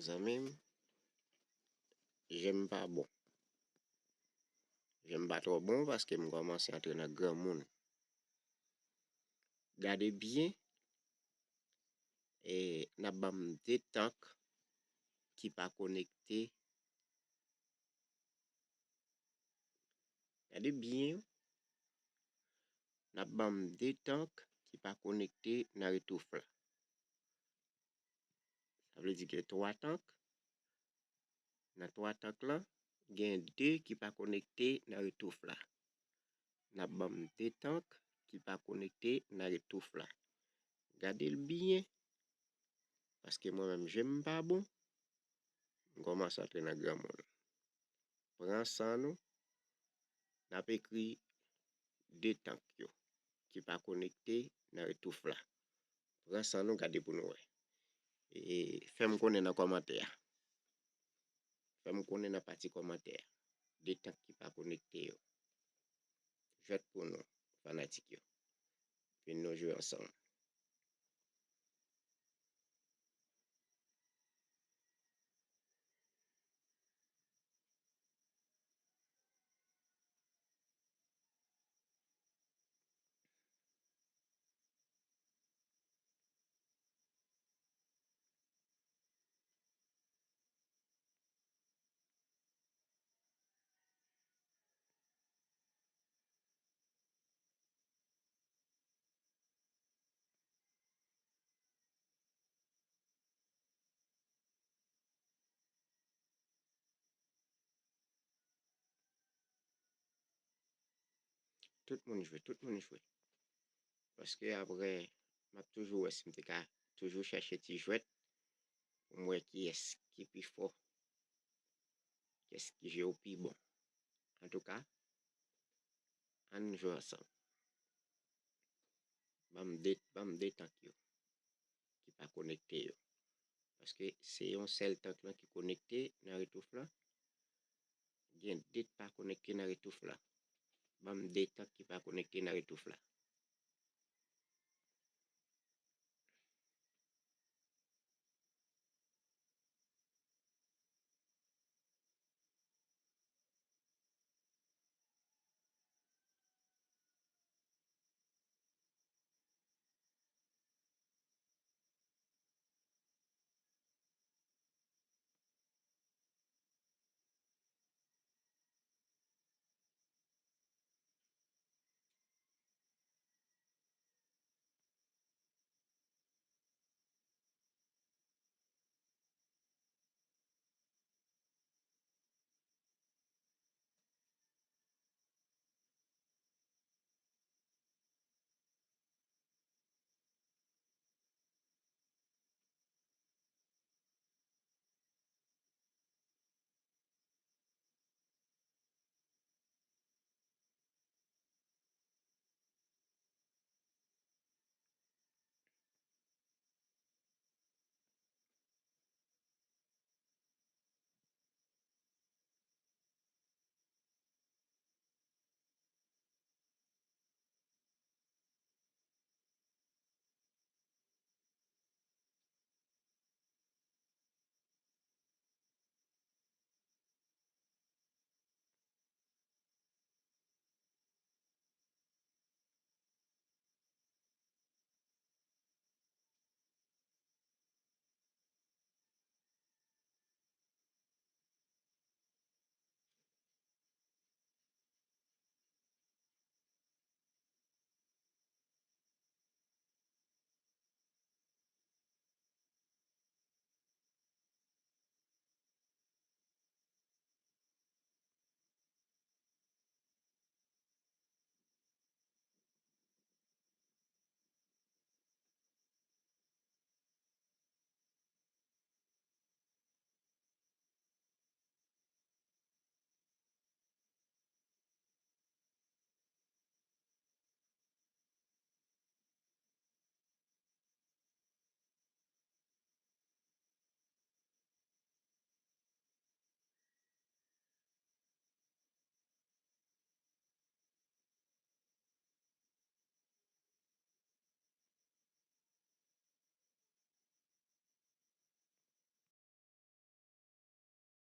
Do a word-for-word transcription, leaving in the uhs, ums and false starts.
Zanmi m, je m pa bon. Je m pa twò bon paske m kòmanse antre nan granmoun. Gade byen, e, n ap ban m de tank ki pa konekte. Gade byen, n ap ban m de tank ki pa konekte nan retouf la. Sa vle di gen twa tank. Nan twa tank lan, gen de ki pa konekte nan retouf la. N ap ban m de tank ki pa konekte nan retouf la. Gade l byen, paske mwen menm je m pa bon. M kòmanse antre nan granmoun. Pran san nou, n ap ekri de tank yo ki pa konekte nan retouf la. Pran san nou, gade pou nou wè. E, fè m konnen nan kòmantè a. Fè m konnen nan pati kòmantè a. De tank ki pa konekte yo. Jwèt pou nou, fanatik yo. Vin nou jwe ansanm. Tout moun jwe, tout moun jwe. Paske apre, m ap toujou wè si m te ka toujou chèche ti jwèt pou m wè kiyès ki pi fò, kiyès ki je yo pi bon. Antouka, ann jwe ansanm. Ban m de, ban m de tank yo ki pa konekte yo. Paske se yon sèl tank lan ki konekte nan retouf la. Gen de ki pa konekte nan retouf la. Ban m de tank ki pa konekte nan retouf la.